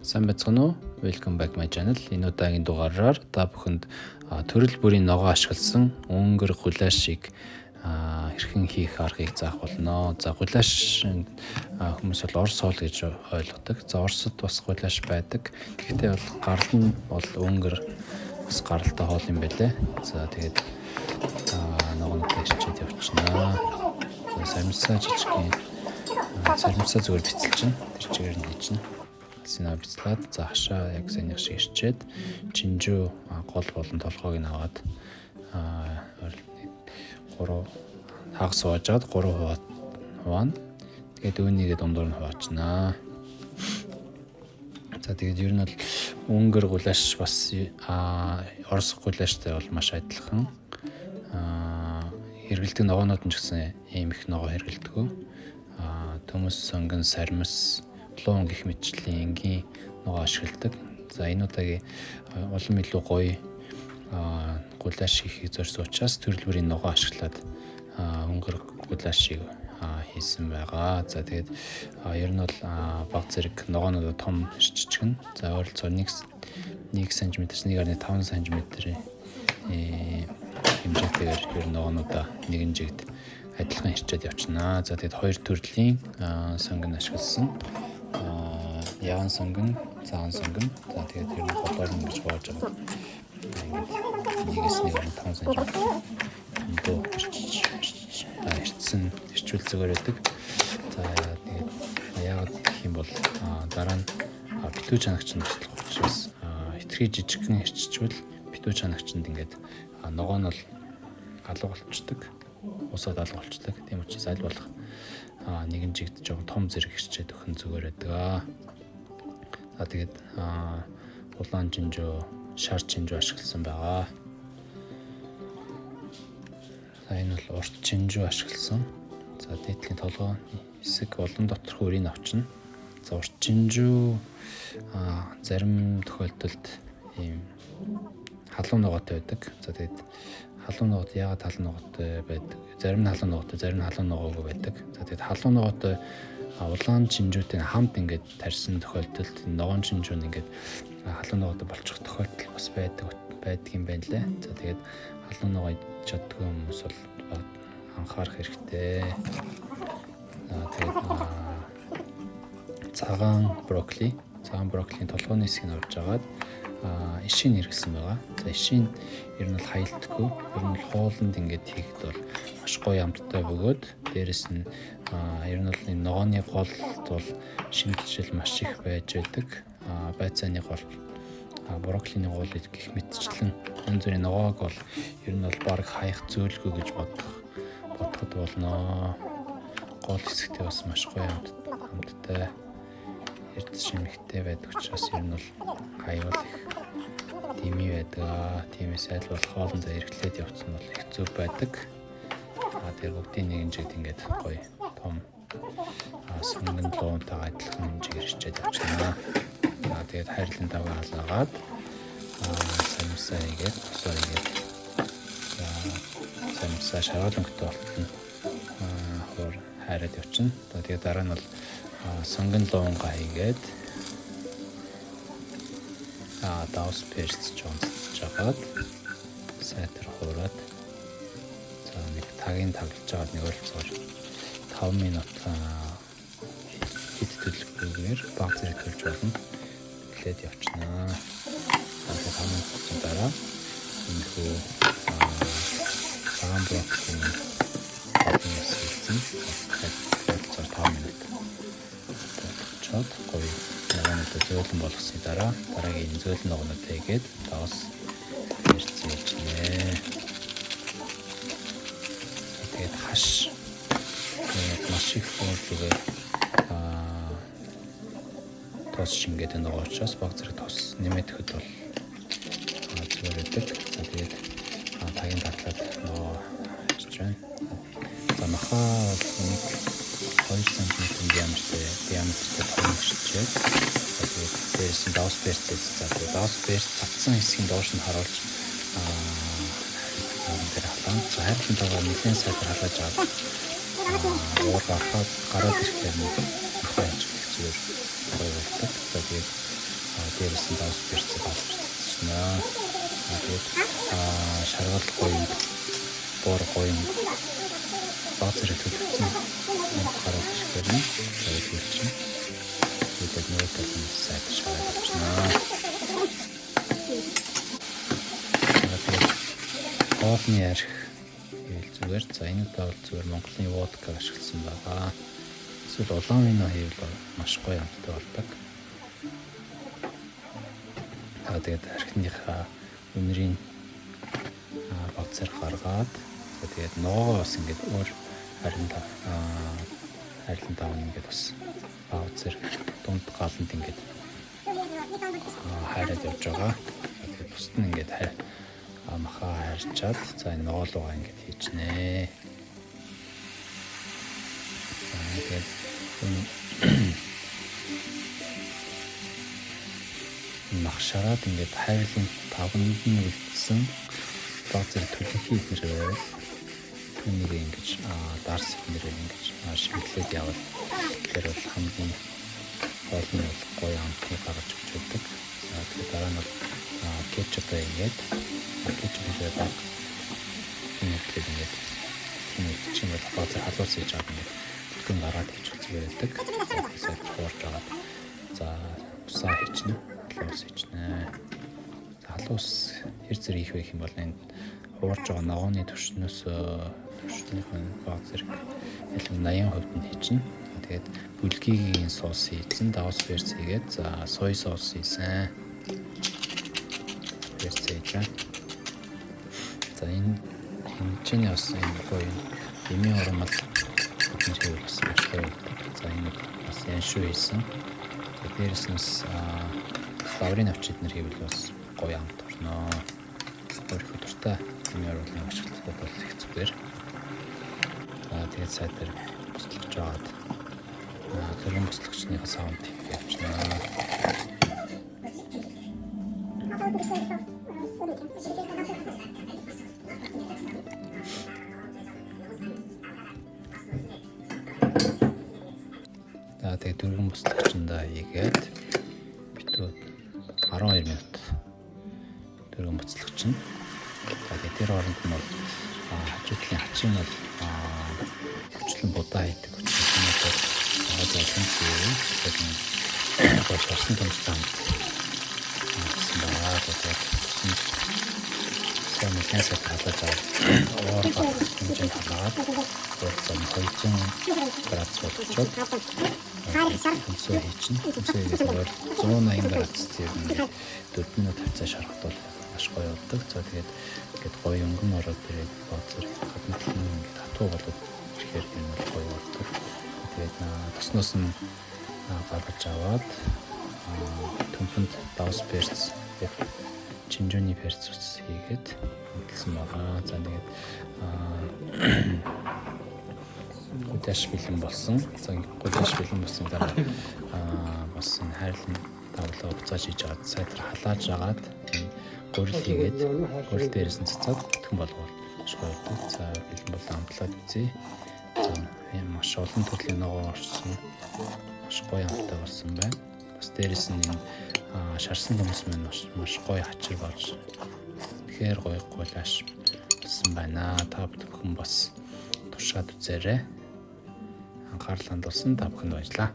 Сайн байцгаана уу? Welcome back my channel. Энэ удаагийн дугаараар та бүхэнд төрөл бүрийн ногоо ашигласан өнгөр гуляшийг хэрхэн хийх аргыг заах болно. За, гуляш хүмүүс бол орос хоол гэж ойлгодог. За, Оросд бас гуляш байдаг. Гэхдээ бол гарал нь бол өнгөр бас гаралтай хоол юм байлээ. За, тэгээд ногоонуудаа ирчээд явчихнаа. За, саримсаа жижигхэн саримсаа зүгээр бицэлж чинь тэр чигээр нь хийчихнэ. Сина бицлаад, за, хашаа яг саяных шиг ирчээд, чинжүү гол болон толгойг нь аваад, 3 хагас хуваажаад 3 хуваана. Тэгээд үүнийгээ дундуур нь хуваачнаа. За, тэгээд ер нь бол өнгөр гулаш бас орос гулаштай бол маш адилхан. Хэрэглэдэг ногоонууд нь ч гэсэн ийм их ногоо хэрэглэдэг. Төмөс, сонгон, сармис, луун гэх мэтчлийн энгийн ногоо ашигладаг. За, энэ удаагийн улам илүү гоё гулаш хийхийг зорьсон учраас төрөл бүрийн ногоо ашиглаад өнгөр гулашийг хийсэн байгаа. За, тэгээд ер нь бол баг зэрэг ногоонуудаа том ирччихнэ. За, ойролцоогоор 1 см 1.5 см хэмжээтэйгээр ер нь ногоонуудаа нэгэн жигд адилхан ирчээд явчихнаа. За, тэгээд хоёр төрлийн сонгон ашигласан. Ягаан сонгон, цагаан сонгон. За, тэгээд ер нь голоор нь ингэж хувааж байгаа. Ингээд нэгээс 1.5 см дуу ирчсэн ирчүүл зүгээр байдаг. За, тэгээд яагаад гэх юм бол дараа нь битүү чанагч нь туслах учраас хэтэрхий жижигхэн ирччихвэл битүү чанагчинд ингээд ногоо нь бол алга болчдөг. Усаад алга болчдөг. Тийм учраас аль болох нэгэн жигд жоохон том зэрэг ирчээд өгөх нь зүгээр байдаг. За, тэгээд улаан чинжүү, шар чинжүү ашигласан байгаа. За, энэ бол урт чинжүү ашигласан. За, дээдлийн толгой хэсэг болон доторх үрийг авчна. За, урт чинжүү зарим тохиолдолд ийм халуун ногоотой байдаг. За, тэгээд халуун ногоот яагаад халуун ногоотой байдаг? Зарим нь халуун ногоотой, зарим нь халуун ногоогүй байдаг. За, тэгээд халуун ногоотой улаан чинжүүтэй хамт ингээд тарьсан тохиолдолд ногоон чинжүү нь ингээд халуун ногоотой болчих тохиолдол бас байдаг юм байна лээ. За, тэгээд халуун ногоо чаддгүй хүмүүс бол анхаарах хэрэгтэй. За, тэгээд цагаан брокколи, цагаан брокколийн толгойн хэсгийг авч агаад ишийн хэрэгсэн байгаа. За, ишийн ер нь бол хаялтгүй. Ер нь бол хоолнд ингээд хийхэд бол маш гоё амттай бөгөөд дээрэс нь ер нь бол энэ ногооны голд бол шингэжил маш их байж байдаг. Байцааны гол, брокколины гол гэх мэтчлэн янз бүрийн ногоог бол ер нь бол баг хаях зөөлгүй гэж бодоход болно. Гол хэсэгтээ бас маш гоё амттай эрд шимэгтэй байдаг учраас ер нь бол хаявал их дими байдаг. Тиймээс аль болох хоолндоо эргэлээд явцсан бол их зөв байдаг. Тэр бүгдийн нэгэн жигд ингээд гоё том сонгон луунтайгаа адилхан хэмжээгээр ирчээд явчихнаа. Тэгээд хайрлан тавгаа халаагаад, самсаа хийгээд, тосоо хийгээд, самсаа шаргал өнгөтэй болтол нь хуур хайраад явчихна. За, тэгээд дараа нь бол сонгон луунгаа хийгээд, давс перц жоонцож жагаад сайтар хуураад, за, нэг тагийн таглаж жагаад нэг ойролцоогоор 5 минут хэд төлөхгүйгээр баг зэрэг төлж болно. Эхлээд явчихнаа. За, тэгээд 5 минутын дараа энэхүү цагаан брокколины олон бас хийсэн. Дахиад ойролцоогоор 5 минут болгочоод, гоё ногоонуудаа зөөлөн болгосны дараа дараагийн зөөлөн ногоонуудаа хийгээд давс перц хийж нэ. Тэгээд хаш маш их форлугээ тос шингээд байгаа учраас баг зэрэг тос нэмэтгэхэд бол зүгээр байдаг. За, тэгээд тагийн дадлаад ногоо харж байна. За, махаа бол нэг 2 см диаметртэй том ирчээд, тэгээд дээрээс нь давс перцээ цацаад, тэгээд давс перц цацсан хэсгийн доош нь харуулж дээр халаан. За, хайрлан тавгаа нэлээд сайтар халааж аваад уур гарахад гараад ирэхээр нь махаа хийж зүгээр гоё болдог. За, тэгээд Дээрээс нь давс перцээ балчна. Тэгээд шаргал гоё, бор гоё, баг зэрэг төлөвцөн гараад ирэхээр нь төлөвлөж. Тэгээд нөгөө талд нь сайд шараад авчна. Тэгээд хоолны арх гэвэл зүгээр. За энэ удаа бол зүгээр Монголын водка ашигласан байгаа. Эсвэл улаан вино хийвэл маш гоё амттай болдог. За тэгээд архиныхаа үнэрийг баг зэрэг гаргаад тэгээд ногоогоо бас ингээд өөр харилан тавна ингээд бас баг зэрэг дунд галанд ингээд хайраад явж байгаа. Тэгээд бусд нь ингээд махаа хайрчаад за энэ ногоолуугаа ингээд хийчнэ. За тэгээд энэ мах шараад ингээд хайрлын таванд нь үлдсэн баг зэрэг төлөнхий эднэр байвал түүнийг ингэж дарс эднэрээр ингэж шиглээд явал тэр бол хамгийн гол нь бол гоё амтыг гаргаж өгч байдаг. За тэгээд дараа нь бол кетчуп ингээд кетчуп хийгээ баг энэ ингээд тийм чинь бол баг зэрэг халуус хийж аваад ингээд бүтэн гаргаад хийчих зүгээр байдаг. Сайд хуурж аваад за усаа хийчихнэ. Халуус хийчихнэ. Халуус хэр зэрэг их байх юм бол энэ хуурж байгаа ногооны түвшнөөс түвшнийх нь баг зэрэг илүү 80% нь хийчихнэ. Тэгээд бүлгийн соус хийсэн, давс перц хийгээд за сой соус хийсэн. Перц хийж байна. За энэ хэмжээний бас энэ гоё эмийн урмал бидний хийвэл бас маш гоё болдог. За энэ бас яншуу хийсэн. За дээрэс нь бас лаврын навч эднэр хийвэл бас гоё амт орно. Өөрийнхөө дуртай эмийн урмалын ашиглалтад бол их зүгээр. За тэгээд сайтар буслаж аваад дөрвөн буслagчныхаа саунд явчихна. За тэгээд дөрвөн буслagчандаа хийгээд битүү 12 минут дөрвөн буцлагч нь. За тэгээд тэр хооронд нь бол хажуу талын хачин бол хүчлэн будаа хийдэг учраас энэ бол золон зүү тэгээд гол шарсан төмстэй хамт гэсэн байгаа. Тэгээд сайн нэлээд сайн халааж аваад уур гарах хэмжээнд халаагаад 200 градус болгочоод төмсөө хийчихнэ. Төмсөө хийгээд 180 градус дээр ингээд 4 минут хавцаа шарахад бол маш гоё болдог. За тэгээд ингээд гоё өнгөн ороод ирээд бооцор гадна тал нь ингээд хатуу болоод ирэхээр энэ бол гоё болдог. Тэгээд тосноос нь гаргаж аваад төмпөнд давс перц, чинжүүний перц ус хийгээд хөдөлсөн байгаа. За тэгээд гудаш бэлэн болсон. За гудаш бэлэн болсон дараа бас энэ хайрлан давлаа буцааж хийж аваад сайтар халааж агаад гурил хийгээд гурил дээрээс нь цацаад бүтэн болгоул маш гоё болдог. За бэлэн болон амтлаад үзье. За маш олон төрлийн ногоо орсон. Маш гоё амттай болсон байна. Бас дээрээс нь энэ шарсан төмс маань маш гоё хачир болж тэгэхээр гоё гулаш болсон байна. Та бүхэн бас туршаад үзээрэй. Анхаарал хандуулсан та бүхэнд баярлалаа.